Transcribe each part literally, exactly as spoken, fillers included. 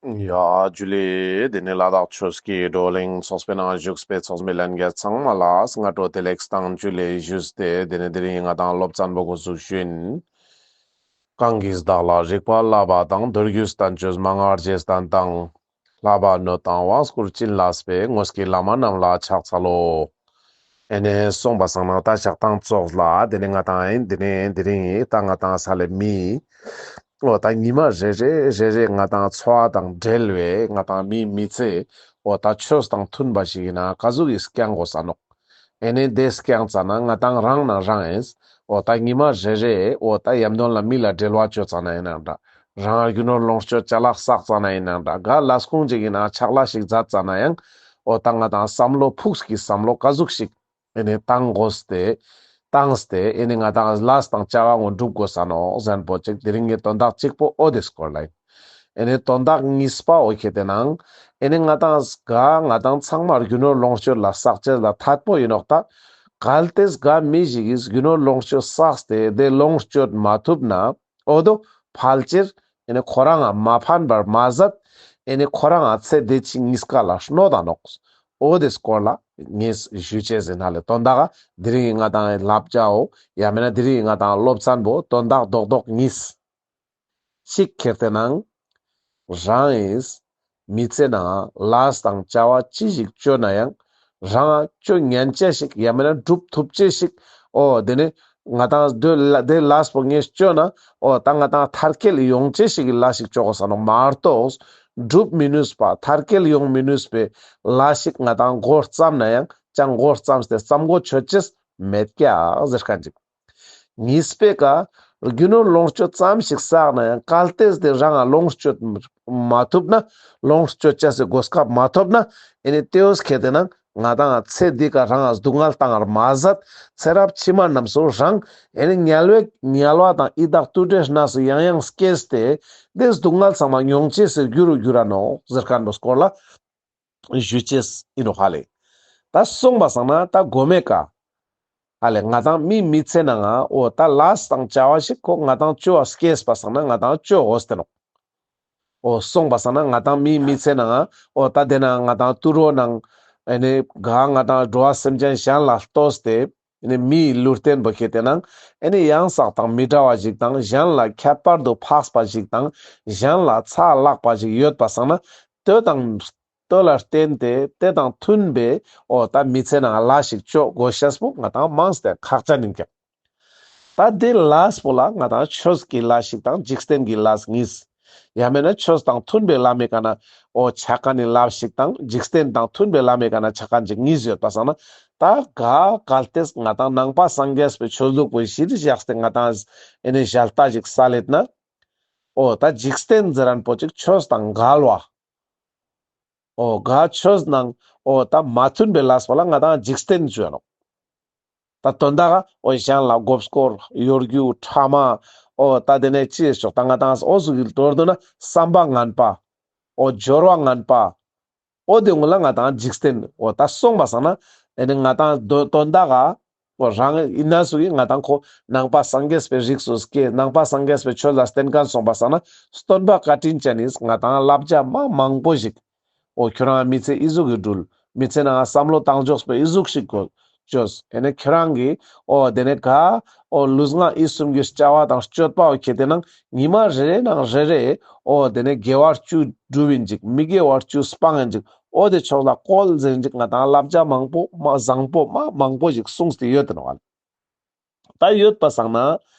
ཡ་ཇུ་ལེ། དེ་ནས་ལ་དྭགས་ཆོས་ཀྱི་བགྲོ་གླེང་ཚོགས་པའི་ནང་བཞུགས་པའི་ཚོགས་མི་ལྷན་རྒྱས་ཚང་མ་ལ་སྔ་དྲོ་བདེ་ལེགས་དང་ཇུ་ལེ་ཞུས་ཏེ། དེ་ནས་དེ་རིང་ང་དང་སློབ་ཚན་པོ་འགོ་འཛུགས་ཞུ་ཡིན། གང་གིས་བདག་ལ་རིག་པ་བསླབ་པ་དང་། མདོ་རྒྱུད་བསྟན་བཅོས་མན་ངག་རྗེས་བསྟན་དང་། བསླབ་པ་ནོད་དང་དབང་བསྐུར་བྱིན་བརླབས་པའི། དངོས་ཀྱི་བླ་མ་རྣམས་ལ་ཕྱག་འཚལ་ལོ། ཨེ་ནས་སོང་པ་སང་ན་ད་ཞག་དང་ཙོགས་ལ་དེ་ནས་ང་དང་ཡིན་དེ་ནས་དེ་རིང་ཡིན་ད་ང་དང་ས་ལེ་མི་འོ་ད་ཉི་མ་རེ་རེ་རེ་རེ་ང་དང་འཚོ་བ་དང་འབྲེལ་བའི་ང་དང་མིའི་མི་ཚེ་འོ་ད་ཆོས་དང་མཐུན་པ་ཞིག་ཡིན་ན་ག་ཟུག་གི་སྐྱང་དགོས་ས་ནོག་ཨེ་ནས་དེ་སྐྱང་ཙ་ན་ང་དང་རང་ན་རང་ཡིན། འོ་ད་ཉི་མ་རེ་རེ་འོ་ད་ཡམ་དོན་ལ་མི་ལ་འབྲེལ་བ་བཅོ་ཙ་ན་ཡིན་ན་འདྲ། རང་རྒྱུ་ནོར་ལོངས་སྤྱོད་ཅ་ལག་བསགས་ཙ་ན་ཡིན་ན་འདྲ། ག་ལས་ཁུངས་ཅིག་ཡིན་ན་ཕྱག་ལས་ཤིག་མཛད་ཙ་ན་ཡང་འོ་ད་ང་དང་བསམ་བློ་ཕུགས་ཀྱི་བསམ་བློ་ག་ཟུག་ཞིག་ཨེ་ནས་བཏང་དགོས་ཏེ་བཏང་སྟེ་ཨེ་ནས་ང་དང་ལས་དང་བྱ་བ་ངོ་འགྲུབ་དགོས་ས་ནོག་ཟེར་པོ་ཅིག་དེ་རིང་གི་དོན་དག་གཅིག་པོ་འོ་དེ་སྐོར་ལ་ཡིན། ཨེ་ནས་དོན་དག་གཉིས་པ་འོ་ཁེ་ཏེ་ནང་ཨེ་ནས་ང་དང་ག་ང་དང་ཚང་མ་རྒྱུ་ནོར་ལོངས་སྤྱོད་ལ་བསགས་ཅེས་ལ་ཐད་པོ་ཡིན་ནོག་ད་གལ་ཏེ་ག་མི་ཞིག་གིས་རྒྱུ་ནོར་ལོངས་སྤྱོད་བསགས་ཏེ་དེ་ལོངས་སྤྱོད་མ་ཐུབ་ན་འོ་དོ་ཕལ་ཆེར་ཨེ་ནས་ཁོ་རང་ང་མ་ཕན་པར་མ་ཟད་ཨེ་ནས་ཁོ་རང་ང་ཚེ་འདི་ཕྱི་གཉིས་ཀ་ལ་གནོད་ད་ནོག་འོ་དེ་སྐོར་ལ་ངས་ཞུ་ཅེས་ཡིན་ཧ་ལེ། དོན་དག་ག་དེ་རིང་ང་དང་བསླབ་བྱའོ་ཡང་མིན་ན་དེ་རིང་ང་དང་སློབ་ཚན་པོ་དོན་དག་རྡོག་རྡོག་གཉིས། གཅིག་ཁེ་ཏེ་ནང་རང་ཡིས་མི་ཚེ་ནང་ལས་དང་བྱ་བ་ཅི་ཞིག་བཅོ་ན་ཡང་རང་བཅོ་ཉན་ཅེས་ཤིག་ཡང་མིན་ན་སྒྲུབ་ཐུབ་ཅེས་ཤིག་འོ་དེ་ནི་ང་དང་དེ་ལ་དེ་ལས་པོ་ངས་བཅོ་ན་འོ་ད་ང་དང་མཐར་སྐྱེལ་ཡོང་ཅེས་ཤིག་གི་ལས་ཤིག་བཅོ་དགོས་ས་ནོག་མ་གཏོགས་སྒྲུབ་མི་ནུས་པ་མཐར་སྐྱེལ་ཡོང་མི་ནུས་པའི་ལས་ཤིག་ང་དང་མགོ་བརྩམས་ན་ཡང་ཅང་མགོ་བརྩམས་ཏེ་བརྩམས་མགོ་ཆོད་ཅེས་མེད་ཀྱག་ཟེར་མཁན་ཅིག་གཉིས་པའི་ཀ་རྒྱུ་ནོར་ལོངས་སྤྱོད་ཙམ་ཞིག་བསགས་ན་ཡང་གལ་ཏེ་དེ་རང་ལ་ལོངས་སྤྱོད་མ་ཐུབ་ན་ལོངས་སྤྱོད་ཅེས་སི་གོ་སྐབས་མ་ཐོབ་ན་ཨེ་ནི་དེའོ་ཁེ་ཏེ་ན་ང་དང་ཚེ་འདི་ཀ་རང་ལ་སྡུག་བསྔལ་བཏང་བར་མ་ཟད་ཚེ་རབས་ཕྱི་མ་རྣམས་སུ་རང་ཨེ་ནི་དམྱལ་བའི་དམྱལ་བ་དང་ཡི་དྭགས་དུད་འགྲོའི་གནས་སུ་ཡང་ཡང་སྐྱེས་ཏེ་དེ་སྡུག་བསྔལ་ཚང་མ་མྱོང་ཅེས་སི་རྒྱུ་རུ་འགྱུར་ར་ནོག་ཟེར་མཁན་པོ་སྐོར་ལ་ཞུ་ཅེས་ཡིན་ནོག་ཧ་ལེ། ད་སོང་པ་སང་ན་ད་གོ་མའི་ཀ་ཧ་ལེ་ང་དང་མིའི་མི་ཚེ་ནང་ང་འོ་ད་ལས་དང་བྱ་བ་ཞིག་ཁོ་ང་དང་བཅོ་བ་སྐྱེས་པ་སང་ན་ང་དང་བཅོ་འོ་སྟེ་ནོག་འོ་སོང་པ་སང་ན་ང་དང་མིའི་མི་ཚེ་ནང་ང་འོ་ད་དེ་ན་ང་དང་དུད་འགྲོ་ནང་ཨེ་ནི་ག་ང་དང་འགྲོ་བ་སེམས་ཅན་གཞན་ལ་ལྟོས་ཏེ་ཨེ་ནི་མིའི་ལུས་རྟེན་པོ་ཁེ་ཏེ་ནང་ཨེ་ནི་ཡང་དག་དང་མི་འདྲ་བ་ཞིག་དང་གཞན་ལ་ཁྱད་པར་དུ་འཕགས་པ་ཞིག་དང་གཞན་ལ་ཆ་ལྷག་པ་ཞིག་ཡོད་པ་སང་ན་དེ་དང་དེ་ལ་བརྟེན་ཏེ་དེ་དང་མཐུན་པའི་འོ་ད་མི་ཚེ་ནང་ལས་ཤིག་བཅོ་དགོས་ཤེས་པོ་ང་དང་མངས་ཏེ་ཁག་ཅན་ཡིན་ཀྱག་ད་དེ་ལས་པོ་ལ་ང་དང་ཆོས་ཀྱི་ལས་ཤིག་དང་འཇིག་རྟེན་གྱི་ལས་གཉིས། ཡང་མེད་ན་ཆོས་དང་མཐུན་པའི་ལམ་མི་ཀ་ན་འོ་ཆ་མཁན་ནི་ལས་ཤིག་དང་འཇིག་རྟེན་དང་མཐུན་པའི་ལམ་མི་ཀ་ན་ཆ་མཁན་ཅིག་གཉིས་ཡོད་པ་སང་ན་ད་ག་གལ་ཏེ་ང་དང་ནང་པ་སངས་རྒྱས་པའི་ཆོས་ལུགས་པོ་གཞི་བཞག་སྟེ་ང་དང་ཨེ་ནི་ཞལ་ལྟ་ཞིག་ས་ལེད་ན་འོ་ད་འཇིག་རྟེན་ཟེར་མཁན་པོ་ཅིག་ཆོས་དང་འགལ་བ། འོ་ག་ཆོས་ནང་འོ་ད་མ་མཐུན་པའི་ལས་པོ་ལ་ང་དང་འཇིག་རྟེན་ཟེར་ནོག་ད་དོན་དག་འོ་གཞན་ལ་མགོ་སྐོར་གཡོ་སྒྱུ་ཕྲ་མ་འོ་ད་དེ་ནས་ཅི་ཞིག་ད་ང་དང་འོ་ཟུག་གི་མདོར་བསྡུ་ན་བསམ་པ་ངན་པ་འོ་སྦྱོར་བ་ངན་པ་འོ་དེ་ངོ་ལ་ང་དང་འཇིག་རྟེན་འོ་ད་སོང་པ་སང་ན་ཨེ་ནི་ང་དང་དོན་དག་ག་འོ་རང་ཡིན་ན་སུ་ཡིན་ང་དང་ཁོ་ནང་པ་སངས་རྒྱས་པའི་རིགས་སུ་སྐྱེས་ནང་པ་སངས་རྒྱས་པའི་ཆོས་ལ་བརྟེན་མཁན་སོང་པ་སང་ན་སྟོན་པ་བཀའ་དྲིན་ཅན་ནི་ང་དང་བསླབ་བྱ་མ་མང་པོ་ཞིག་འོ་ཁྱོད་རང་མི་ཚེ་ཨི་ཟུག་གི་འགྲུལ། མི་ཚེ་ནང་བསམ་བློ་བཏང་ཕྱོགས་པོ་ཨི་ཟུག་ཞིག་གོ་ཅོས། ཨེ་ནི་ཁྱོད་རང་གི་འོ་དེ་ནས་ག་འོ་ལུས་ངག་ཡིད་གསུམ་གྱི་བྱ་བ་དང་སྤྱོད་པ་འོ་ཁེ་ཏེ་ནང་ཉི་མ་རེ་རེ་ནང་རེ་རེ་འོ་དེ་ནས་དགེ་བ་བཅུ་སྒྲུབ་ཡིན་ཅིག་མི་དགེ་བ་བཅུ་སྤང་ཡིན་ཅིག་འོ་དེ་ཕྱོགས་ལ་བཀོལ་ཟེར་ཡིན་ཅིག་ང་དང་བསླབ་བྱ་མང་པོ་མ་བཟང་པོ་མ་མང་པོ་ཞིག་གསུངས་ཏེ་ཡོད་དེ་ནོག་ཨ། ད་ཡོད་པ་སང་ན་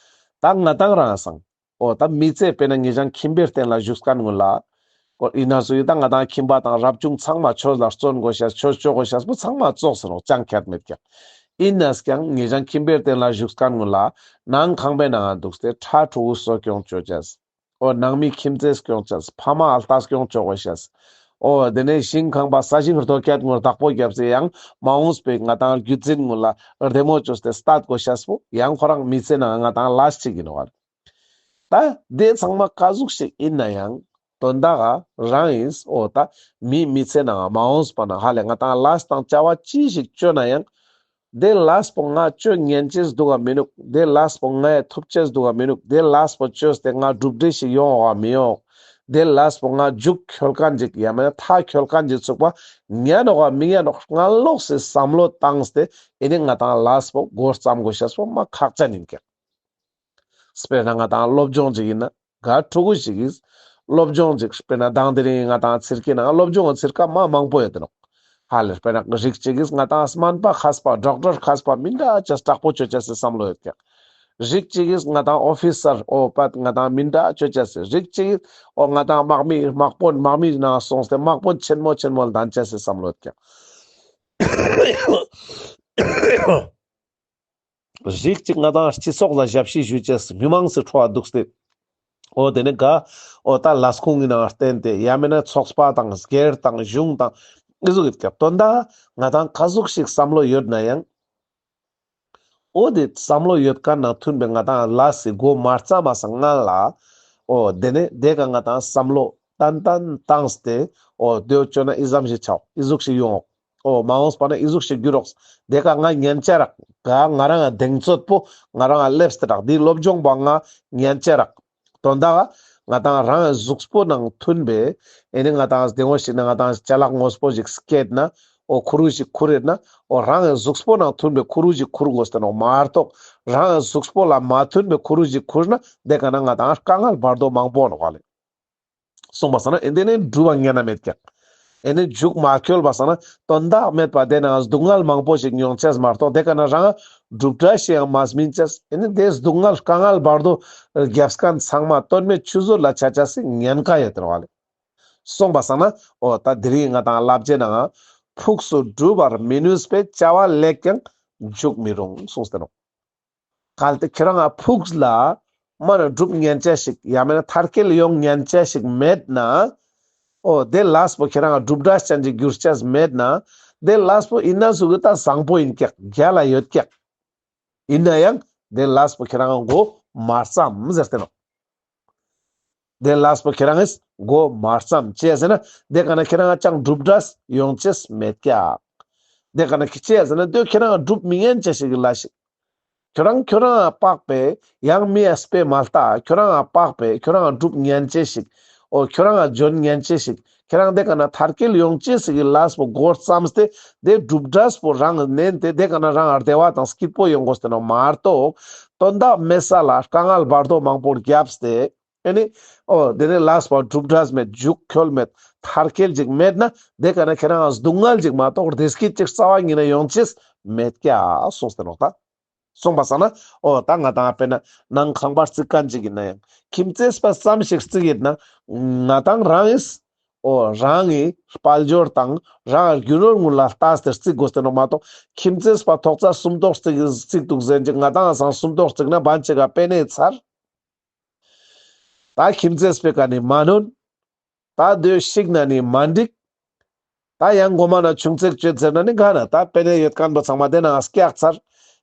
ད་ང་དང་རང་སང་འོ་ད་མི་ཚེ་དཔེར་ན་ངེད་ཅག་ཁྱིམ་པའི་རྟེན་ལ་བཞུགས་མཁན་ངོ་ལ་འོ་ཡིན་ན་སུ་ཡིན་ད་ང་དང་ཁྱིམ་པ་དང་རབ་བྱུང་ཚང་མ་ཆོས་ལ་བརྩོན་དགོས་ཤེས་ཆོས་བཅོ་དགོས་ཤེས་པོ་ཚང་མ་ཙོགས་སེ་ནོག་ཅང་ཁྱད་མེད་ཀྱག་ཡིན་ན་ཀྱང་ངེད་ཅག་ཁྱིམ་པའི་རྟེན་ལ་བཞུགས་མཁན་ངོ་ལ་ནང་ཁང་པའི་ནང་འདུག་སྟེ་ཕྲུ་གུ་གསོ་སྐྱོང་བཅོ་ཅེས། འོ་ནང་མི་ཁྱིམ་མཚེས་སྐྱོང་ཅེས་ཕ་མ་ཨལ་ཏ་སྐྱོང་བཅོ་དགོས་ཤེས། འོ་དེ་ནས་ཞིང་ཁང་པ་ས་ཞིང་རྡོ་ཁྱད་ངོ་བདག་པོ་རྒྱབ་སྟེ་ཡང་མ་འོངས་པའི་ང་དང་རྒྱུད་འཛིན་ངོ་ལ་བདེ་མོ་བཅོས་ཏེ་སྟད་དགོས་ཤེས་པོ་ཡང་ཁོ་རང་མི་ཚེ་ནང་ང་དང་ལས་ཅིག་ཡིན་ནོག་ད་དེ་ཚང་མ་ག་ཟུག་ཞིག་ཡིན་ན་ཡང་དོན་དག་ག་རང་ཡིན་འོ་ད་མི་མི་ཚེ་ནང་མ་འོངས་པ་ན་ཧ་ལེ་ང་དང་ལས་དང་བྱ་བ་ཅི་ཞིག་བཅོ་ན་ཡང་དེ་ལས་པོ་ང་བཅོ་ཉན་ཅེས་འདུག་ག་མི་འདུག་དེ་ལས་པོ་ང་ཡ་ཐུབ་ཅེས་འདུག་ག་མི་འདུག་དེ་ལས་པོ་བཅོས་ཏེ་ང་གྲུབ་འབྲས་ཤིག་ཡོང་བ་མི་ཡོང་ དེ་ལས་པོ་ང་མཇུག་འཁྱོལ་མཁན་ཅིག་ཡང་མེད་ན་མཐའ་འཁྱོལ་མཁན་ཅིག་ཚུགས་པ་ཉན་ནོག་ག་མི་ཉན་ནོག་སྔ་ལོགས་སི་བསམ་བློ་བཏང་སྟེ་ཨེ་ནི་ང་ཏང་ལས་པོ་འགོ་བརྩམ་དགོས་ཤེས་པོ་མ་ཁག་ཅན་ཡིན་ཀྱག་དཔེར་ན་ང་ཏང་སློབ་སྦྱོང་ཅིག་ཡིན་ན། ག་ཕྲུ་གུ་ཞིག་གིས་སློབ་སྦྱོང་ཅིག་དཔེར་ན་དང་དེ་རིང་ང་ཏང་ཚིར་ཀི་ནང་སློབ་སྦྱོང་གི་ཚིར་ཀ་མ་མང་པོ་ཡོད་དེ་ནོག་ཧ་ལེ་དཔེར་ན་རིགས་གཅིག་གིས་ང་ཏང་སྨན་པ་མཁས་པ་ཌོག་ཊར་མཁས་པ་མི་འདྲ་ཅེས་དྲག་པོ་ཅོ་ཅེས་སི་བསམ་བློ་ཡོད་ཀྱག་རིགས་གཅིག་གིས་ང་ཏང་ཨོ་ཕི་སར་འོ་པད་ང་ཏང་མི་འདྲ་ཅོ་ཅེས་སི། རིགས་གཅིག་གིས་འོ་ང་ཏང་དམག་མི་དམག་དཔོན་དམག་མི་ནང་སོང་སྟེ་དམག་དཔོན་ཆེན་མོ་ཆེན་མོ་ལ་ལྡན་ཅེས་སི་བསམ་བློ་ཡོད་ཀྱག་རིགས་གཅིག་ང་ཏང་སྤྱི་ཚོགས་ལ་ཞབས་ཕྱི་ཞུ་ཅེས་མི་མང་སི་ཁྲོད་འདུག་སྟེ། འོ་དེ་ནི་ག་འོ་ད་ལས་ཁུངས་ཀྱི་ནང་བརྟེན་ཏེ་ཡང་མེད་ན་ཚོགས་པ་དང་སྒེར་དང་གཞུང་དང་ཨི་ཟུག་གི་སྐབས་དོན་དག་ང་ཏང་ག་ཟུག་ཞིག་བསམ་བློ་ཡོད་ན་ཡང་། འོ་དེ་བསམ་བློ་ཡོད་མཁན་ནང་མཐུན་པའི་ང་ཏང་ལས་སི་འགོ་མ་བརྩམས་པ་སང་སྔ་ལ། འོ་དེ་ནི་དེ་ག་ང་ཏང་བསམ་བློ་ཏན་ཏན་བཏང་སྟེ། འོ་དེ་བོ་ཅོ་ན་ཨི་ཙམ་ཞིག་ཆའོ་ཨི་ཟུག་ཞིག་ཡོང་འོ། འོ་མ་འོངས་པ་ན་ཨི་ཟུག་ཞིག་འགྱུར་རོགས། དེ་ཀ་ང་ཉན་ཆ་རག་ག་ང་རང་ང་གདེང་ཚོད་པོ་ང་རང་ང་སླེབས་ཏེ་རག་འདི་སློབ་སྦྱོང་པོ་ང་ཉན་ཆ་རག་དོན་དག་ང་ཏང་རང་གཟུགས་པོ་ནང་མཐུན་པའི་ཨེ་ནི་ང་ཏང་སྡེ་ངོ་ཞིག་ན་ང་ཏང་ཅ་ལག་དངོས་པོ་ཞིག་སྐྱེད་ན་འོ་ཁུ་རུ་ཞིག་ཁུར་ཡོད་ན་འོ་རང་གཟུགས་པོ་ནང་མཐུན་པའི་ཁུ་རུ་ཞིག་ཁུར་དགོས་ཏེ་ནོག་མ་གཏོགས་རང་གཟུགས་པོ་ལ་མ་མཐུན་པའི་ཁུ་རུ་ཞིག་ཁུར་ན་དེ་ཀ་ན་ང་ཏང་དཀའ་ངལ་བར་དོ་མང་པོ་ནོག་ལེ། གསུངས་པ་སང་ན་ཨེ་འདི་ནི་སྒྲུབ་པ་ཉན་ན་མེད་ཀྱག་ཨེ་ནི་མཇུག་མ་འཁྱོལ་བ་སང་ན་དོན་དག་མེད་པ་དེ་ནང་སྡུག་བསྔལ་མང་པོ་ཞིག་མྱོང་ཅེས་མ་གཏོགས་དེ་ཀ་ན་རང་སྒྲུབ་བྱ་ཞིག་ཡང་མ་སྨིན་ཅེས། ཨེ་ནི་དེ་སྡུག་བསྔལ་དཀའ་ངལ་བར་དོ་རྒྱབ་མཁན་ཚང་མ་དོན་མེད་ཆུད་ཟོས་ལ་ཆ་ཅེས་སི་ཉེན་ཁ་ཡོད་དེ་ནོག་ལེ། གསུངས་པ་སང་ན་འོ་ད་དེ་རིང་ང་ཏང་བསླབ་བྱའི་ནང་ཕུགས་སུ་སྒྲུབ་པར་མི་ནུས་པའི་བྱ་བ་ལས་ཀྱང་འཇུག་མི་རུང་གསུངས་ཏེ་ནོག་གལ་ཏེ་ཁྱོད་རང་ང་ཕུགས་ལ་མ་ན་སྒྲུབ་ཉན་ཅེས་ཤིག་ཡང་མེད་ན་མཐར་སྐྱེལ་ཡོང་ཉན་ཅེས་ཤིག་མེད་ན། འོ་དེ་ལས་པོ་ཁྱོད་རང་ང་སྒྲུབ་བྱ་ཅན་ཅིག་འགྱུར་ཅེས་མེད་ན། དེ་ལས་པོ་ཡིན་ན་ཟུག་གི་ད་བཟང་པོ་ཡིན་ཀྱག་རྒྱལ་ལ་ཡོད་ཀྱག་ཡིན་ན་ཡང་དེ་ལས་པོ་ཁྱོད་རང་ང་འགོ་མ་བརྩམས་ཟེར་ཏེ་ནོག་དེ་ལས་པོ་ཁྱོད་རང་ངིས་འགོ་མ་བརྩམས་ཅི་ཟེར་ན་དེ་ཀ་ན་ཁྱོད་རང་ང་ཅང་སྒྲུབ་བྱ་ཡོང་ཅེས་མེད་ཀྱག་དེ་ཀ་ན་ཅི་ཟེར་ན་དེ་ཁྱོད་རང་ང་སྒྲུབ་མི་ཉན་ཅེས་ཤིག་གི་ལས་ཤིག་ཁྱོད་རང་ཁྱོད་རང་ང་དཔག་པའི་ཡང་མི་ཡ་སྤེ་མ་ལྟ་ཁྱོད་རང་ང་དཔག་པའི་ཁྱོད་རང་ང་སྒྲུབ་ཉན་ཅེས་ཤིག་འོ་ཁྱོད་རང་ང་འཇོན་ཉན་ཅེས་ཤིག་ཁྱོད་རང་དེ་ཀ་ན་མཐར་སྐྱེལ་ཡོང་ཅེས་ཤིག་གི་ལས་པོ་འགོ་བརྩམས་ཏེ་དེ་སྒྲུབ་བྱ་པོ་རང་ནན་ཏེ་དེ་ཀ་ན་རང་ང་བདེ་བ་དང་སྐྱིད་པོ་ཡོང་དགོས་ཏེ་ནོག་མ་གཏོགས་དོན་དག་མེད་ས་ལ་དཀའ་ངལ་བར་དོ་མང་པོ་རྒྱབ་སྟེ། ཨེ་ནི། འོ་དེ་ནི་ལས་པོ་སྒྲུབ་བྱ་མེད་མཇུག་འཁྱོལ་མེད་མཐར་སྐྱེལ་ཅིག་མེད་ན་དེ་ཀ་ན་ཁྱོད་རང་ང་སྡུག་བསྔལ་ཅིག་མ་གཏོགས་བདེ་སྐྱིད་ཅིག་རྩ་བ་ཉིད་ནས་ཡོང་ཅེས་མེད་ཀྱག་གསུངས་ཏེ་ནོག་ད། གསུངས་པ་སང་ན་འོ་ད་ང་ཏང་དཔེར་ན་ནང་ཁང་པ་རྩིག་མཁན་ཅིག་ཡིན་ན་ཡང་ཁྱིམ་མཚེས་པ་ཙམ་ཞིག་རྩིག་ཡོད་ན་ང་ཏང་རང་ངིས་འོ་རང་ངི་དཔལ་འབྱོར་དང་རང་རྒྱུ་ནོར་ངུ་ལ་ལྟས་ཏེ་རྩིག་དགོས་ཏེ་ནོག་མ་གཏོགས་ཁྱིམ་མཚེས་པ་ཐོག་ཚད་སུམ་ཐོག་རྩིག་རྩིག་འདུག་ཟེར་ཅིག་ང་ཏང་སང་སུམ་ཐོག་རྩིག་ན་བན་ཅིག་ག་པེ་ནེ་ཚར། ད་ཁྱིམ་མཚེས་པའི་ཀ་ནི་མ་ནོན། ད་དེ་ཤིག་ན་ནི་མ་འགྲིག་ད་ཡང་གོ་མ་ན་ཆུང་ཙེག་ཅོས་ཟེར་ན་ནི་ག་ན་ད་པེ་ནེ་ཡོད་མཁན་པོ་ཚང་མ་དེ་ནང་སྐྱག་ཚར།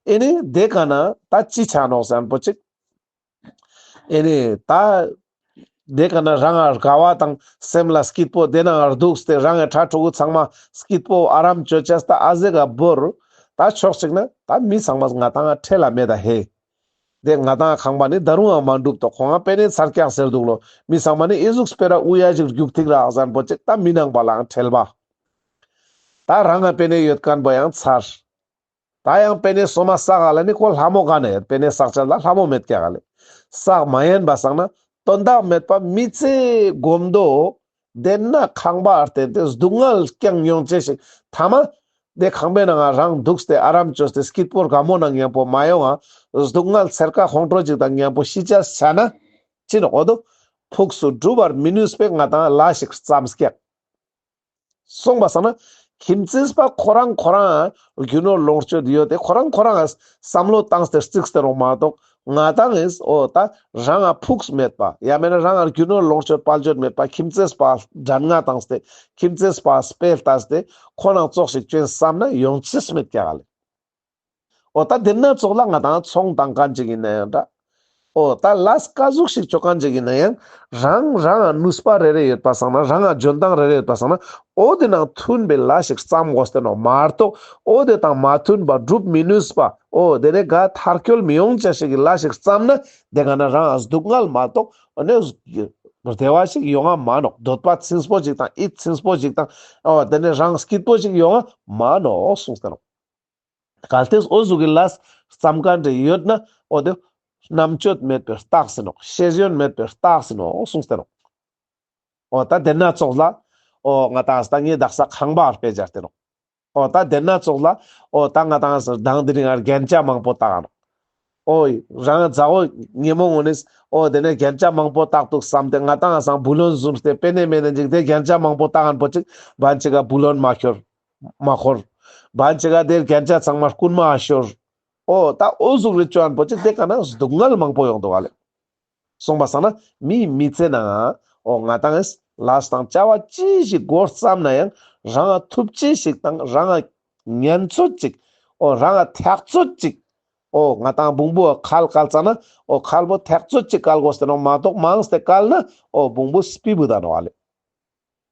ཨེ་ནི་དེ་ཀ་ན་ད་ཅི་ཆ་ནོག་ཟེར་ན་པོ་ཅིག་ཨེ་ནི་ད་དེ་ཀ་ན་རང་ང་དགའ་བ་དང་སེམས་ལ་སྐྱིད་པོ་དེ་ནང་འདུག་སྟེ་རང་ངི་ཕྲུ་གུ་ཚང་མ་སྐྱིད་པོ་ཨ་རམ་ཅོ་ཅེས་ད་ཨ་ཟེ་ག་བོར། ད་ཕྱོགས་གཅིག་ན་ད་མི་ཚང་མ་ང་ཏང་ང་ཁྲེལ་ལ་མེད་ད་ཧེ། དེ་ང་ཏང་ཁང་པ་ནི་ད་རུང་ཡང་མ་འགྲུབ་ཏོ་ཁོང་ང་པེ་ནེ་ཚར་ཀྱག་ཟེར་འདུག་ལོ། མི་ཚང་མ་ནི་ཨི་ཟུག་སྤེ་ར་ཨུ་ཡ་ཞིག་རྒྱུག་ཐིག་རག་ཟེར་ན་པོ་ཅིག་ད་མི་ནང་པ་ལའང་ཁྲེལ་བ། ད་རང་ང་པེ་ནེ་ཡོད་མཁན་པོ་ཡང་ཚར། ད་ཡང་པེ་ནེ་སོ་མ་བསགས་ལ་ནི་ཁོ་ལྷ་མོ་ག་ན་ཡོད། པེ་ནེ་བསགས་ཅེས་ལ་ལྷ་མོ་མེད་ཀྱག་ལེ། བསགས་མ་ཉན་པ་སང་ན་དོན་དག་མེད་པ་མི་ཚེ་གོམ་དོ། དེ་ན་ཁང་པ་ཨར་བརྟེན་ཏེ་སྡུག་བསྔལ་ཀྱང་མྱོང་ཅེས་ཤིག་ཐ་མ། དེ་ཁང་པའི་ནང་ང་རང་འདུག་སྟེ་ཨ་རམ་ཅོས་ཏེ་སྐྱིད་པོ་དགའ་མོ་ནང་མཉམ་པོ་མ་ཡོང་ང་། སྡུག་བསྔལ་ཚེར་ཀ་ཁོང་ཁྲོ་ཅིག་དང་མཉམ་པོ་ཤི་ཅེས་ཆ་ན། ཅི་ནོག་འོ་དོ། ཕུགས་སུ་སྒྲུབ་པར་མི་ནུས་པའི་ང་ཏང་ལས་ཤིག་བརྩམས་ཀྱག་གསུངས་པ་སང་ན། ཁྱིམ་མཚེས་པ་ཁོ་རང་ཁོ་རང་རྒྱུ་ནོར་ལོངས་སྤྱོད་ཡོད་དེ་ཁོ་རང་ཁོ་རང་བསམ་བློ་བཏང་སྟེ་རྩིག་སྟེ་རོགས་མ་གཏོགས་ང་ཏང་ངིས་འོ་ད་རང་ང་ཕུགས་མེད་པ་ཡང་མེད་ན་རང་ང་རྒྱུ་ནོར་ལོངས་སྤྱོད་དཔལ་འབྱོར་མེད་པ་ཁྱིམ་མཚེས་པ་དྲན་ང་བཏང་སྟེ་ཁྱིམ་མཚེས་པ་སྤེ་ལྟས་ཏེ་ཁོ་ནང་ཙོགས་ཤིག་ཅོ་ཡིན་བསམ་ན་ཡོང་ཅེས་མེད་ཀྱག་ལེ། འོ་ད་དེ་ན་ཙོགས་ལ་ང་ཏང་ཚོང་བཏང་མཁན་ཅིག་ཡིན་ན་ཡང་འདྲ། འོ་ད་ལས་ཀ་ཟུག་ཞིག་ཅོ་མཁན་ཅིག་ཡིན་ན་ཡང་རང་རང་ང་ནུས་པ་རེ་རེ་ཡོད་པ་སང་ན་རང་ང་འཇོན་ཐང་རེ་རེ་ཡོད་པ་སང་ན་འོ་དེ་ནང་མཐུན་པའི་ལས་ཤིག་བརྩམ་དགོས་ཏེ་ནོག་མ་གཏོགས་འོ་དེ་དང་མ་མཐུན་པ་སྒྲུབ་མི་ནུས་པ་འོ་དེ་ནས་ག་མཐར་འཁྱོལ་མི་ཡོང་ཅེས་ཤིག་གི་ལས་ཤིག་བརྩམས་ན་དེ་ག་ན་རང་ང་སྡུག་བསྔལ་མ་གཏོགས་འོ་ནས་ བདེ་བ་ཞིག་ཡོང་ང་མ་ནོག། འདོད་པ་ཚིམ་པོ་ཞིག་དང་ཡིད་ཚིམ་པོ་ཞིག་དང་འོ་དེ་ནས་རང་སྐྱིད་པོ་ཞིག་ཡོང་ང་མ་ནོག་གསུངས་ཏེ་ནོག། གལ་ཏེ་འོ་ཟུག་གི་ལས་བརྩམ་མཁན་དེ་ཡོད་ན་འོ་དེ་རྣམ་དཔྱོད་མེད་པའི་རྟགས་ཡིན་ནོག། ཤེས་ཡོན་མེད་པའི་རྟགས་ཡིན་ནོག་གསུངས་ཏེ་ནོག། འོ་ད་དེ་ན་ཙོགས་ལ་འོ་ང་དང་ད་ངས་དག་ས་ཁང་པ་སྤེ་ར་སྟེ་ནོག། འོ་ད་དེ་ན་ཙོགས་ལ་འོ་ད་ང་དང་ས་དང་དེ་རིང་ང་རྒྱན་ཆ་མང་པོ་བཏགས་ནོག། འོ་རང་མཛའ་བོ་ཉེ་མོ་ངོ་ནས་འོ་དེ་ནས་རྒྱན་ཆ་མང་པོ་བཏགས་འདུག་བསམ་སྟེ་ང་དང་སང་བུ་ལོན་བཟུང་སྟེ་པེ་ནེ་མེ་ནེ་ཅིག་དེ་རྒྱན་ཆ་མང་པོ་བཏགས་མཁན་པོ་ཅིག་བན་ཅིག་ག་བུ་ལོན་མ་ཤོར། མ་ཤོར། བན་ཅིག་ག་དེ་རྒྱན་ཆ་ཚང་མ་རྐུན་མ་ཤོར། འོ་ད་འོ་ཟུག་རེ་བཅོ་མཁན་པོ་ཅིག་དེ་ཀ་ན་སྡུག་བསྔལ་མང་པོ་ཡོང་འདུག་ག་ལེ། སོང་པ་སང་ན་མིའི་མི་ཚེ་ནང་འོ་ང་དང་ལས་དང་བྱ་བ་ཅི་ཞིག་འགོ་བརྩམས་ན་ཡང་རང་ཐུབ་ཅེས་ཤིག་དང་རང་ཉན་ཚོད་ཅིག་འོ་རང་ཐེག་ཚོད་ཅིག་འོ་ང་དང་བོང་བུ་ཁལ་བཀལ་ཙ་ན་འོ་ཁལ་པོ་ཐེག་ཚོད་ཅིག་བཀལ་དགོས་ཏེ་ནོག་མ་གཏོགས་མང་སྟེ་བཀལ་ན་འོ་བོང་བུ་སྤི་བུད་ད་ནོག་ཨ་ལེ།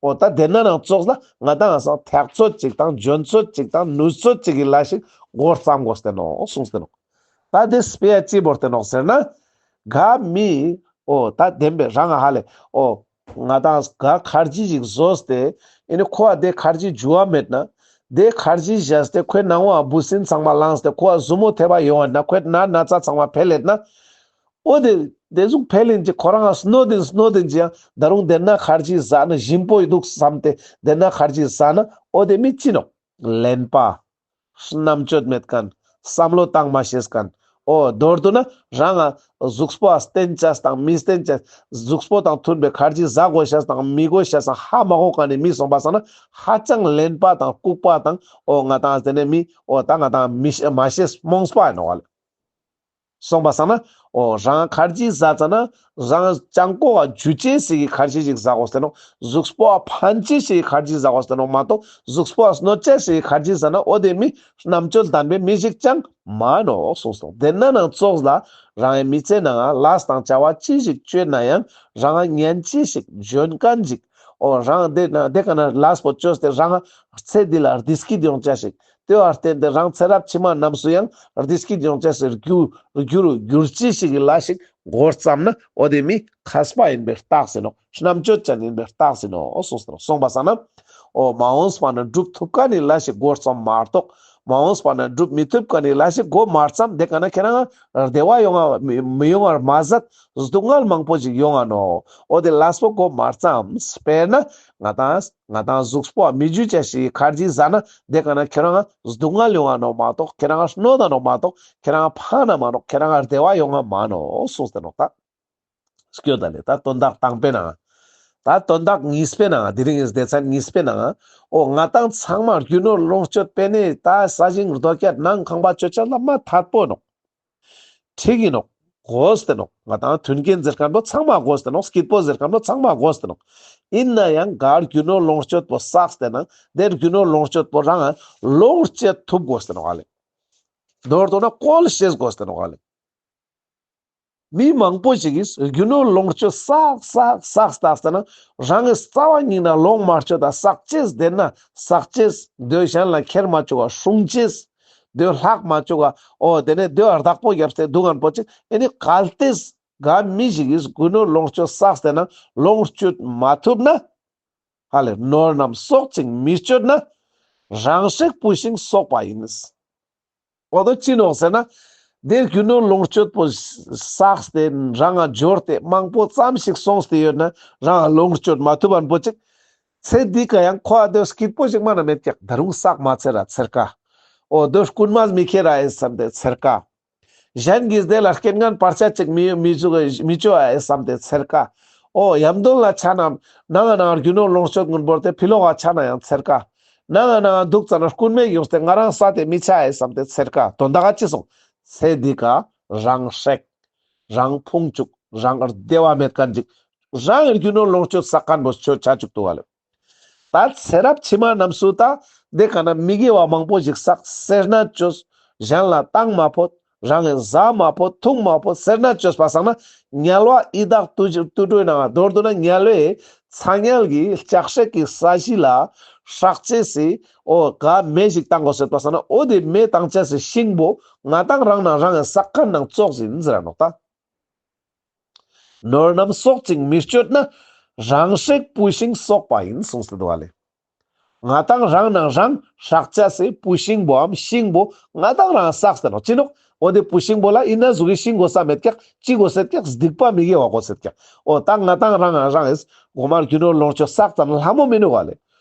འོ་ད་དེ་ན་ནང་ཙོགས་ལ་ང་དང་སང་ཐེག་ཚོད་ཅིག་དང་འཇོན་ཚོད་ཅིག་དང་ནུས་ཚོད་ཅིག་གི་ལས་ཤིག་འགོ་བརྩམ་དགོས་ཏེ་ནོག་གསུངས་ཏེ་ནོག། ད་དེ་སྤེ་ར་ཅི་བོར་ཏེ་ནོག་ཟེར་ན། ག་མི་འོ་ད་བདེན་པའི་རང་ཧ་ལེ་འོ་ང་དང་ག་ཁར་ཇི་ཞིག་བཟོས་ཏེ་ཨེ་ནི་ཁོ་བ་དེ་ཁར་ཇི་འཇུ་བ་མེད་ན། དེ་ཁར་ཇི་བཞག་སྟེ་ཁོའི་ནང་བ་འབུ་སྲིན་ཚང་མ་ལངས་ཏེ་ཁོ་བ་ཟུར་མོ་ཐེབས་པ་ཡོང་བ་ན་ཁོའི་ན་ན་ཚ་ཚང་མ་འཕེལ་ལེད་ན། འོ་དེ་དེ་ཟུག་འཕེལ་ཡིན་ཅིག་ཁོ་རང་ང་སྣོད་ཡིན་སྣོད་ཡིན་ཅིག་ཡང་ད་རུང་དེ་ན་ཁར་ཇི་ཟ་ན་ཞིམ་པོ་ཡི་འདུག་བསམ་སྟེ་དེ་ན་ཁར་ཇི་ཟ་ན་འོ་དེ་མི་ཅི་ནོག། གླེན་པ། རྣམ་དཔྱོད་མེད་མཁན། བསམ་བློ་བཏང་མ་ཤེས་མཁན། འོ་མདོར་བསྡུ་ན་རང་ང་གཟུགས་པོ་བརྟེན་ཅེས་དང་མི་བརྟེན་ཅེས་གཟུགས་པོ་དང་མཐུན་པའི་ཁར་ཇི་ཟ་དགོས་ཤེས་དང་མི་དགོས་ཤེས་སང་ཧ་མ་གོ་མཁན་ནི་མི་སོང་པ་སང་ན་ཧ་ཅང་གླེན་པ་དང་ལྐུགས་པ་དང་འོ་ང་དང་དེ་ནས་མི་འོ་ད་ང་དང་མི་ཤེས་མ་ཤེས་རྨོངས་པ་ཡིན་ནོག་ལེ། སོང་པ་སང་ན། འོ་རང་ཁར་ཇི་ཟ་ཙ་ན་རང་སྤྱང་ཀོ་བ་འཇུ་ཅེས་ཞིག་གི་ཁར་ཇི་ཞིག་ཟ་དགོས་ཏེ་ནོག། གཟུགས་པོ་བ་ཕན་ཅེས་ཞིག་གི་ཁར་ཇི་ཟ་དགོས་ཏེ་ནོག་མ་གཏོགས་གཟུགས་པོ་བ་གནོད་ཅེས་ཞིག་གི་ཁར་ཇི་ཟ་ན་འོ་དེ་མི་རྣམ་དཔྱོད་ལྡན་པའི་མི་ཞིག་ཅང་མ་ནོག་གསུངས་སོང་། དེ་ན་ནང་ཙོགས་ལ་རང་གི་མི་ཚེ་ནང་ལས་དང་བྱ་བ་ཅི་ཞིག་བཅོས་ན་ཡང་རང་ཉན་ཅེས་ཞིག་འཇོན་མཁན་ཞིག་འོ་རང་དེ་ན་དེ་ཀ་ན་ལས་པོ་བཅོས་ཏེ་རང་ཚེ་འདི་ལ་བདེ་སྐྱིད་ཡོང་ཅེས་ཞིག་དེ་བ་བརྟེན་ཏེ་རང་ཚེ་རབས་ཕྱི་མ་རྣམས་སུ་ཡང་བདེ་སྐྱིད་ཡོང་ཅེས་སི་རྒྱུ་རུ་འགྱུར་ཅེས་ཞིག་གི་ལས་ཤིག་འགོ་བརྩམས་ན་འོ་དེ་མི་མཁས་པ་ཡིན་པའི་རྟགས་ཡིན་ནོག། རྣམ་དཔྱོད་ཅན་ཡིན་པའི་རྟགས་ཡིན་ནོག་གསུངས་སོང་པ་སང་ན། འོ་མ་འོངས་པ་ན་སྒྲུབ་ཐུབ་མཁན་ནི་ལས་ཤིག་འགོ་བརྩམས་མ་གཏོགས་མ་འོངས་པ་ན་སྒྲུབ་མི་ཐུབ་མཁན་ནི་ལས་ཤིག་འགོ་མ་བརྩམས་དེ་ཀ་ན་ཁྱེད་རང་བདེ་བ་ཡོང་ང་མི་ཡོང་བར་མ་ཟད་སྡུག་བསྔལ་མང་པོ་ཞིག་ཡོང་ང་ནོག། འོ་དེ་ལས་པོ་འགོ་མ་བརྩམས། དཔེར་ན་ང་དང་ང་དང་གཟུགས་པོ་མི་འཇུ་ཅེས་ཞིག་ཁར་ཇི་ཟ་ན་དེ་ཀ་ན་ཁྱེད་རང་སྡུག་བསྔལ་ཡོང་ང་ནོག་མ་གཏོགས་ཁྱེད་རང་གནོད་ད་ནོག་མ་གཏོགས་ཁྱེད་རང་ཕན་ན་མ་ནོག། ཁྱེད་རང་བདེ་བ་ཡོང་ང་མ་ནོག་གསུངས་ཏེ་ནོག་ད། སྐྱོད་ད་ལེ་ད་དོན་དག་དང་པོའི་ནང་ད་དོན་དག་གཉིས་པའི་ནང་དེ་རིང་གི་སྡེ་ཚན་གཉིས་པའི་ནང་འོ་ང་དང་ཚང་མ་རྒྱུ་ནོར་ལོངས་སྤྱོད་པེ་ནེ་ད་ས་ཞིང་རྡོ་སྐྱ་ནང་ཁང་པ་ཆོས་ཆ་ལ་མ་ཐད་པོ་ནོག། འགྲིག་གི་ནོག། དགོས་ཏེ་ནོག། ང་དང་མཐུན་རྐྱེན་ཟེར་མཁན་པོ་ཚང་མ་དགོས་ཏེ་ནོག། སྐྱིད་པོ་ཟེར་མཁན་པོ་ཚང་མ་དགོས་ཏེ་ནོག། ཡིན་ན་ཡང་ག་རྒྱུ་ནོར་ལོངས་སྤྱོད་པོ་བསགས་ཏེ་ན་དེ་རྒྱུ་ནོར་ལོངས་སྤྱོད་པོ་རང་ལོངས་སྤྱད་ཐུབ་དགོས་ཏེ་ནོག་ཨ་ལེ། མདོར་བསྡུ་ན་བཀོལ་ཤེས་དགོས་ཏེ་ནོག་ཨ་ལེ། མི་མང་པོ་ཞིག་གིས་རྒྱུ་ནོར་ལོངས་སྤྱོད་བསགས་བསགས་བསགས་བསགས་ཏེ་ན་རང་གི་རྩ་བ་ཉིད་ནས་ལོངས་མ་སྤྱོད་ད་བསགས་ཅེས་དེ་ན་བསགས་ཅེས་དེ་གཞན་ལ་ཁྱེར་མ་བཅུག་ག་སྲུང་ཅེས། དེ་ལྷག་མ་བཅུག་ག་འོ་དེ་ནས་དེ་བདག་པོ་བརྒྱབ་སྟེ་འདུག་མཁན་པོ་ཅིག་ཨེ་ནི་གལ་ཏེ་ག་མི་ཞིག་གིས་རྒྱུ་ནོར་ལོངས་སྤྱོད་བསགས་ཏེ་ན་ལོངས་སྤྱོད་མ་ཐུབ་ན་ཧ་ལེ་ནོར་རྣམས་གསོག་ཅིང་མི་སྤྱོད་ན་རང་སྲེག་བུ་ཤིང་གསོག་པ་ཡིན། འོ་དོ་ཅི་ནོག་ཟེར་ན། དེ་རྒྱུ་ནོར་ལོངས་སྤྱོད་པོ་བསགས་ཏེ་རང་ང་འབྱོར་ཏེ་མང་པོ་ཙམ་ཞིག་སོང་སྟེ་ཡོད་ན་རང་ང་ལོངས་སྤྱོད་མ་ཐུབ་མཁན་པོ་ཅིག། ཚེ་འདི་ཀ་ཡང་ཁོ་ཨ་དོ་སྐྱིད་པོ་ཞིག་མ་ན་མེད་ཀྱག། ད་རུང་བསགས་མ་ཚར་ར་ཚེར་ཀ། འོ་དོ་རྐུན་མས་མི་ཁྱེར་ར་ཨེ་བསམ་སྟེ་ཚེར་ཀ། གཞན་གྱིས་དེ་ལ་རྐྱེན་ངན་བར་ཆད་ཅིག་མི་མི་བཅོ་མི་བཅོ་ཨེ་བསམ་སྟེ་ཚེར་ཀ། འོ་ཡམ་དོན་ལ་ཆ་ན་ནང་ང་ནང་རྒྱུ་ནོར་ལོངས་སྤྱོད་ཀུན་བོར་ཏེ་ཕི་ལོག་ག་ཆ་ན་ཡང་ཚེར་ཀ། ནང་ང་ནང་ང་འདུག་ཙ་ན་རྐུན་མས་ཡོང་སྟེ་ང་རང་ས་དེ་མི་ཆ་ཨེ་བསམ་སྟེ་ཚེར་ཀ། དོན་དག་ག་ཅི་སོང་། ཚེ་འདི་ཀ་རང་སྲེག། རང་ཕུང་བཅུག། རང་བདེ་བ་མེད་མཁན་ཅིག། རང་གི་རྒྱུ་ནོར་ལོངས་སྤྱོད་བསགས་མཁན་པོ་ཆོ་ཆ་བཅུག་འདུག་ག་ལེ། ད་ཚེ་རབས་ཕྱི་མ་རྣམས་སུ་ད་དེ་ཀ་ན་མི་དགེ་བ་མང་པོ་ཞིག་བསགས། སེར་སྣ་བཅོས། གཞན་ལ་བཏང་མ་ཕོད། རང་གི་ཟ་མ་ཕོད། འཐུང་མ་ཕོད། སེར་སྣ་བཅོས་པ་སང་ན་དམྱལ་བ་ཡི་དྭགས་དུད་དུད་འགྲོའི་ནང་མདོར་བསྡུ་ན་དམྱལ་བའི་ཚ་དམྱལ་གྱི་ལྕགས་སྲེག་གི་ས་གཞི་ལ་སྲེག་ཅེས་སི་འོ་ག་མེ་ཞིག་བཏང་དགོས་ཟེར་པ་སང་ན་འོ་དེ་མེ་བཏང་ཅེས་སི་ཤིང་པོ་ང་དང་རང་ནང་རང་གི་བསགས་མཁན་ནང་ཙོགས་ཡིན་ཟེར་ར་ནོག་ད། ནོར་རྣམས་སྲོག་ཅིག་མི་གཅོད་ན། རང་སྲེག་བུད་ཤིང་གསོག་པ་ཡིན་གསུངས་ཏེ་འདུག་ག་ལེ། ང་དང་རང་ནང་རང་སྲེག་ཅེས་སི་བུད་ཤིང་བོའམ་ཤིང་བོ་ང་དང་རང་བསགས་ཏེ་ནོག་ཅི་ནོག་འོ་དེ་བུད་ཤིང་བོ་ལ་ཡིན་ན་ཟུག་གི་ཤིང་དགོས་ས་མེད་ཀྱག་ཅི་དགོས་སེད་ཀྱག་སྡིག་པ་མི་དགེ་བ་དགོས་སེད་ཀྱག་འོ་ད་ང་དང་རང་ནང་རང་ཨེས་གོ་མར་རྒྱུ་ནོར་ལོངས་སྤྱོད་བསགས་ཙ་ན་ལྷ་མོ་མི་ནུག་ག་ལེ།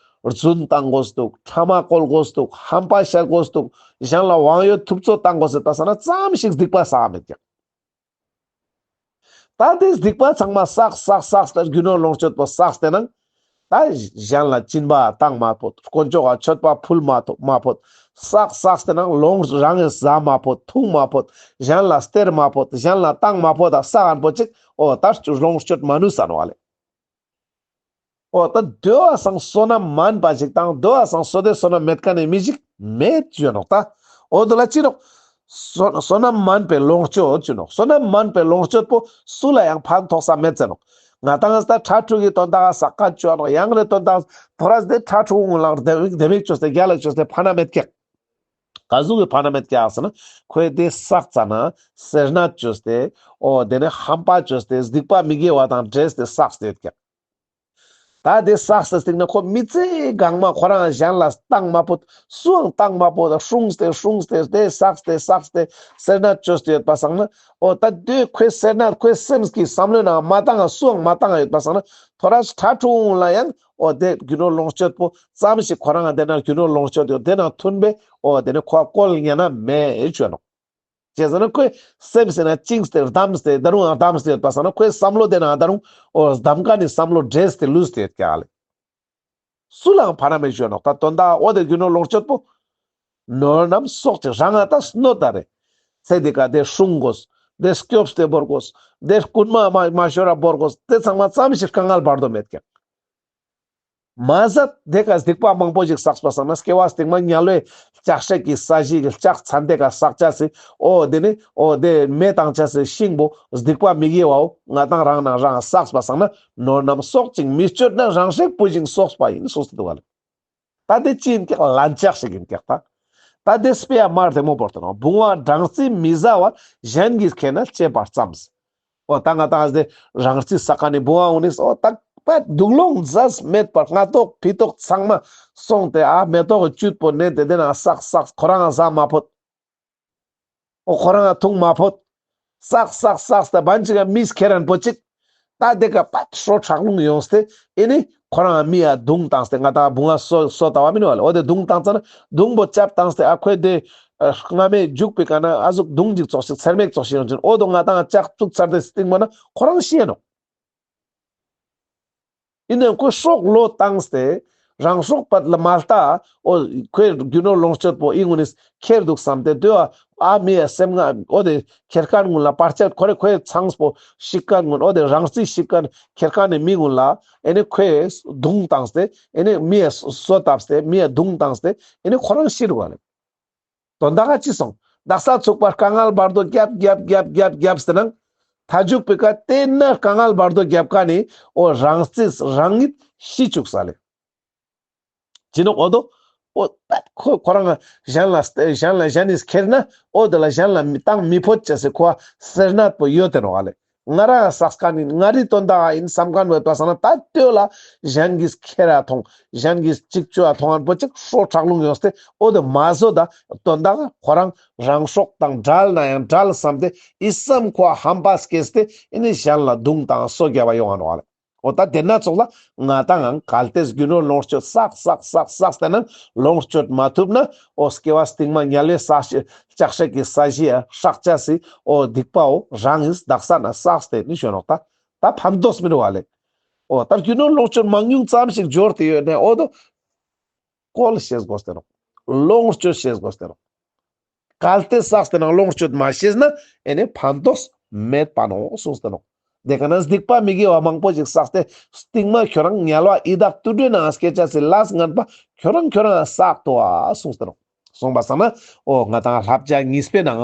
རྫུན་བཏང་དགོས་འདུག་ཕྲ་མ་བཀོལ་དགོས་འདུག་ཧམ་པ་བཤད་དགོས་འདུག་གཞན་ལ་དབང་ཡོད་ཐུབ་ཚོད་བཏང་དགོས་སེད་པ་སང་ན་ཙམ་ཞིག་སྡིག་པ་བསགས་མེད་ཀྱག་ད་དེ་སྡིག་པ་ཚང་མ་བསགས་བསགས་བསགས་ཏེ་རྒྱུ་ནོར་ལོངས་སྤྱོད་པོ་བསགས་ཏེ་ནང་ད་གཞན་ལ་སྦྱིན་པ་བཏང་མ་ཕོད། དཀོན་མཆོག་ག་མཆོད་པ་ཕུལ་མ་ཐོ་མ་ཕོད། བསགས་བསགས་ཏེ་ནང་ལོངས་རང་གི་ཟ་མ་ཕོད། འཐུང་མ་ཕོད། གཞན་ལ་སྟེར་མ་ཕོད། གཞན་ལ་བཏང་མ་ཕོད། ད་བསགས་ཨན་པོ་ཅིག་འོ་ད་ལོངས་སྤྱོད་མ་ནུས་ས་ནོག་ག་ལེ། འོ་ད་དེ་བ་སང་བསོད་ནམས་མན་པ་ཞིག་དང་དེ་བ་སང་བསོད་བདེ་བསོད་ནམས་མེད་མཁན་ནི་མི་ཞིག་མེད་ཅོ་ནོག་ད། འོ་དེ་ལ་ཅི་ནོག་བསོད་བསོད་ནམས་མན་པའི་ལོངས་སྤྱོད་ཅོ་ནོག་བསོད་ནམས་མན་པའི་ལོངས་སྤྱོད་པོ་སུ་ལ་ཡང་ཕན་ཐོགས་ས་མེད་ཟེར་ནོག་ང་དང་ད་ཕྲུ་གུ་གི་དོན་དག་ག་ས་ཀ་ཅོ་ནོག་ཡང་རེ་དོན་དག་ཐོ་རས་དེ་ཕྲུ་གུ་ངུ་ལང་དེ་མིག་ཅོས་ཏེ་རྒྱལ་ལ་ཅོས་ཏེ་ཕན་ན་མེད་ཀྱག་ག་ཟུག་གི་ཕན་ན་མེད་ཀྱག་ཟེར་ན་ཁོས་དེ་བསགས་ཙ་ན་སེར་སྣ་ཅོས་ཏེ་འོ་དེ་ནས་ཧམ་པ་ཅོས་ཏེ་སྡིག་པ་མི་དགེ་བ་དང་འདྲེས་ཏེ་བསགས་ཏེ་ཡོད་ཀྱག་ད་དེ་བསགས་ཏེ་སྟིང་ན་ཁོ་མི་ཚེ་གང་མ་ཁོ་རང་གཞན་ལ་བཏང་མ་ཕོད། སུའང་བཏང་མ་ཕོད། སྲུངས་ཏེ་སྲུངས་ཏེ་དེ་བསགས་ཏེ་བསགས་ཏེ་སེར་སྣ་ཅོས་ཏེ་ཡོད་པ་སང་ན་འོ་ད་དེ་ཁོའི་སེར་སྣ་ཁོའི་སེམས་ཀྱི་བསམ་བློའི་ནང་མ་བཏང་ང་སུའང་མ་བཏང་ང་ཡོད་པ་སང་ན་ཐོ་རས་ཕྲུ་གུ་ལ་ཡང་འོ་དེ་རྒྱུ་ནོར་ལོངས་སྤྱོད་པོ་ཙམ་ཞིག་ཁོ་རང་དེ་ན་རྒྱུ་ནོར་ལོངས་སྤྱོད་ཡོད་དེ་ན་མཐུན་པའི་འོ་དེ་ནི་ཁོ་བཀོལ་ཉན་ན་མེད་ཅོ་ནོག་ཅི་ཟེར་ན་ཁོའི་སེམས་སི་ནང་བཅིངས་ཏེ་བསྡམས་ཏེ་ད་རུང་ཡང་བསྡམས་ཏེ་ཡོད་པ་སང་ན་ཁོའི་བསམ་བློ་དེ་ནང་ད་རུང་འོ་བསྡམས་མཁན་ནི་བསམ་བློ་འདྲེས་ཏེ་ལུས་ཏེ་ཡོད་ཀྱག་ལེ། སུ་ལའང་ཕན་ན་མེད་ཅོ་ནོག་ད་དོན་དག་འོ་དེ་རྒྱུ་ནོར་ལོངས་སྤྱོད་པོ་ནོར་རྣམས་སྲོག་ཅིག་རང་ང་ད་གནོད་ད་རེ། ཚེ་འདི་ཀ་དེ་སྲུང་དགོས། དེ་སྐྱོབས་ཏེ་བོར་དགོས། དེ་རྐུན་མ་མ་མ་ཤོར་ར་བོར་དགོས། དེ་ཚང་མ་ཙམ་ཞིག་དཀའ་ངལ་བར་དོ་མེད་ཀྱག་མ་ཟད་དེ་ཀ་སྡིག་པ་མང་པོ་ཞིག་བསགས་པ་སང་ན་སྐྱེ་བ་སྟིང་མ་དམྱལ་བའི་ལྕགས་སྲེག་གི་ས་གཞི་གི་ལྕགས་ཚན་དེ་ཀ་བསགས་ཅེས་སི་འོ་དེ་ནི་འོ་དེ་མེ་བཏང་ཅེས་སི་ཤིང་བོ་སྡིག་པ་མི་དགེ་བའོ་ང་དང་རང་ནང་རང་བསགས་པ་སང་ན་ནོར་རྣམས་སྲོག་ཅིག་མི་གཅོད་ན། རང་སྲེག་བུད་ཤིང་གསོག་པ་ཡིན་གསུངས་ཏེ་འདུག་ག་ལེ། ད་དེ་ཅི་ཡིན་ཀྱག་ལན་ཆགས་ཤིག་ཡིན་ཀྱག་ད། ད་དེ་དཔེ་ཡ་མ་བདེ་མོ་བོར་ཏེ་ནོག་བུང་བ་སྦྲང་རྩི་མི་ཟ་བར། གཞན་གྱིས་ཁྱེར་ན་གཅེས་པར་བརྩམས། འོ་ད་ང་དང་དེ་སྦྲང་རྩི་ཟ་མཁན་ནི་བུང་བ་འོ་ནི་འོ་ད་པད་དུག་སློང་ཟ་མེད་པར་སྔ་ཏོག་ཕི་ཏོག་ཚང་མ་སོང་སྟེ་ཨ་མེ་ཏོག་གི་བཅུད་པོ་ནས་དེ་དེ་ན་བསགས་བསགས་ཁོ་རང་ང་ཟ་མ་ཕོད། འོ་ཁོ་རང་ང་འཐུང་མ་ཕོད། བསགས་བསགས་བསགས་ཏེ་བན་ཅིག་ག་མིས་ཁྱེར་རན་པོ་ཅིག་ད་དེ་ཀ་པད་ཧྲོ་ཁྲག་རླུང་ཡོངས་ཏེ་ཨེ་ནི་ཁོ་རང་ང་མི་ཡ་རྡུང་བཏང་སྟེ་ང་དང་བུང་བ་སོ་སོ་ལྟ་བ་མིན་བ་ལེ། འོ་དེ་རྡུང་བཏང་ཙ་ན་རྡུང་པོ་ཅབ་བཏང་སྟེ་ཨ་ཁོས་དེ་རྔ་མའི་མཇུག་པའི་ཀ་ན་ཨ་ཟུག་རྡུང་ཅིག་ཙོགས་ཤིག་ཚེར་མིག་ཙོགས་ཤིག་ཡོང་ཅིན་འོ་དོ་ང་དང་ལྕགས་བཙུགས་ཚར་ཏེ་སྟིང་མ་ན་ཁོ་རང་ཤི་ཡ་ནོག་ཡིན་ནའང་ཁོས་སྲོག་བློས་བཏང་སྟེ་རང་སྲོག་པད་ལ་མ་ལྟ། འོ་ཁོས་རྒྱུ་ནོར་ལོངས་སྤྱོད་པོ་ཨི་ངུ་ནིས་ཁྱེར་འདུག་བསམ་སྟེ་དེ་བ་ཨ་མི་ཡ་སེམས་ང་འོ་དེ་ཁྱེར་མཁན་ངུ་ལ་བར་ཆད་ཁོ་རེ་ཁོའི་ཚང་པོ་ཤིག་མཁན་ངུ་འོ་དེ་རང་རྩིས་ཤིག་མཁན་ཁྱེར་མཁན་ནི་མི་ངུ་ལ་ཨེ་ནི་ཁོས་རྡུང་བཏང་སྟེ་ཨེ་ནི་མི་ཡ་སོ་བཏབ་སྟེ་མི་ཡ་རྡུང་བཏང་སྟེ་ཨེ་ནི་ཁོ་རང་ཤི་རུ་བ་ལེ། དོན་དག་ག་ཅི་སོང་། དག་ས་ཚུག་པར་དཀའ་ངལ་བར་དོ་རྒྱབ་རྒྱབ་རྒྱབ་རྒྱབ་རྒྱབ་སྟེ་ནང་། མཐའ་མཇུག་པའི་ཀ་དེ་ན་དཀའ་ངལ་བར་དོ་རྒྱབ་ཀ་ནི་འོ་རང་རྩིས་རང་ཉིད་ཤི་བཅུག་ས་ལེ། ཅི་ནོག་འོ་དོ། འོ་ད་ཁོ་ཁོ་རང་གཞན་ལ་གཞན་ལ་གཞན་ནིས་ཁྱེར་ན་འོ་དེ་ལ་གཞན་ལ་མི་བཏང་མི་ཕོད་ཅེས་སི་ཁོ་སེར་སྣ་པོ་ཡོད་དེ་ནོག་ཨ་ལེ། ང་རང་བསགས་མཁན་ཡིན། ང་རི་དོན་དག་ཡིན་བསམ་མཁན་བོད་པ་སང་ན་ད་ལྟོས་ལ་གཞན་གྱིས་ཁྱེར་ར་ཐོང་། གཞན་གྱིས་ཅིག་ཅོ་ཡ་ཐོང་མཁན་པོ་ཅིག་ཧྲོ་ཁྲག་རླུང་ཡོངས་ཏེ་འོ་དེ་མ་བཟོད་ད་དོན་དག་ཁོ་རང་རང་སྲོག་དང་བྲལ་ན་ཡང་བྲལ་བསམ་སྟེ་ཨི་བསམ་ཁོ་ཧམ་པ་སྐྱེས་ཏེ་ཨི་ནི་གཞན་ལ་རྡུང་དང་སོ་བརྒྱབ་པ་ཡོང་ང་ནོག་ཨ་ལེ། འོ་ད་དེ་ན་ཙོགས་ལ་ང་དང་ཡང་གལ་ཏེ་རྒྱུ་ནོར་ལོངས་སྤྱོད་བསགས་བསགས་བསགས་བསགས་ཏེ་ན་ལོངས་སྤྱོད་མ་ཐུབ་ན་འོ་སྐྱེ་བ་སྟིང་མ་དམྱལ་བའི་ས་ལྕགས་སྲེག་གི་ས་གཞི་ཡ་སྲེག་ཅེས་སི་འོ་སྡིག་པའོ་རང་ཡིན་དག་ས་ན་བསགས་ཏེ་ནི་ཞོན་ནོག་ད། ད་ཕན་ཐོགས་མི་འདུག་བ་ལེ། འོ་ད་རྒྱུ་ནོར་ལོངས་སྤྱོད་མང་ཉུང་ཙམ་ཞིག་འབྱོར་ཏེ་ཡོད་ནས་འོ་དོ་བཀོལ་ཤེས་དགོས་ཏེ་ནོག་ལོངས་སྤྱོད་ཤེས་དགོས་ཏེ་ནོག་གལ་ཏེ་བསགས་ཏེ་ནང་ལོངས་སྤྱོད་མ་ཤེས་ན་ཨེ་ནི་ཕན་ཐོགས་མེད་པ་ནོག་གསུངས་ཏེ་ནོག་དེ་ཀ་ན་སྡིག་པ་མི་དགེ་བ་མང་པོ་ཞིག་བསགས་ཏེ་སྟིང་མ་ཁྱོད་རང་དམྱལ་བ་ཡི་དྭགས་དུད་འགྲོའི་ནང་སྐྱེ་ཅེས་སི་ལས་ངན་པ་ཁྱོད་རང་ཁྱོད་རང་བསགས་ཏོ་ཨ་གསུངས་ཏེ་ནོག་གསུངས་པ་སང་ན་འོ་ང་དང་བསླབ་བྱ་གཉིས་པའི་ནང་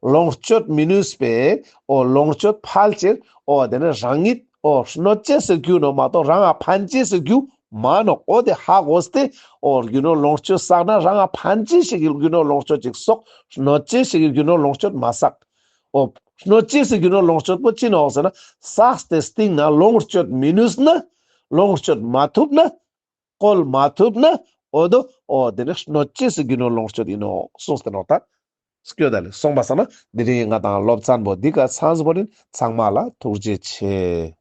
ལོངས་སྤྱོད་མི་ནུས་པས་འོ་ལོངས་སྤྱོད་ཕལ་ཆེར་འོ་དེ་ནི་རང་ཉིད་འོ་གནོད་ཅེས་སི་རྒྱུ་ནོག་མ་གཏོགས་རང་ང་ཕན་ཅེས་སི་རྒྱུ་མ་ནོག་འོ་དེ་ཧ་གོ་སྟེ་འོ་རྒྱུ་ནོར་ལོངས་སྤྱོད་བསགས་ན་རང་ང་ཕན་ཅེས་ཤིག་གི་རྒྱུ་ནོར་ལོངས་སྤྱོད་ཅིག་གསོག་གནོད་ཅེས་ཤིག་གི་རྒྱུ་ནོར་ལོངས་སྤྱོད་མ་བསགས། འོ་ གནོད་བྱེད་སི་རྒྱུ་ནོར་ལོངས་སྤྱོད་པོ་ཅི་ནོག་ཟེར་ན། བསགས་ཏེ་སྟིང་ནེ་ལོངས་སྤྱོད་མི་ནུས་ན། ལོངས་སྤྱོད་མ་ཐུབ་ན། བཀོལ་མ་ཐུབ་ན། འོ་དོ་འོ་དེ་ནི་གནོད་བྱེད་སི་རྒྱུ་ནོར་ལོངས་སྤྱོད་ཨིན་ནོག་གསུངས་ཏེ་ནོག་ད། སྐྱོད་ད་ལེ། སོང་པ་སང་ན་དེ་རིང་ང་དང་སློབ་ཚན་པོ་འདི་ཀ་ཚང་པོ་ཨིན། ཚང་མ་ལ་ཐུགས་རྗེ་ཆེ།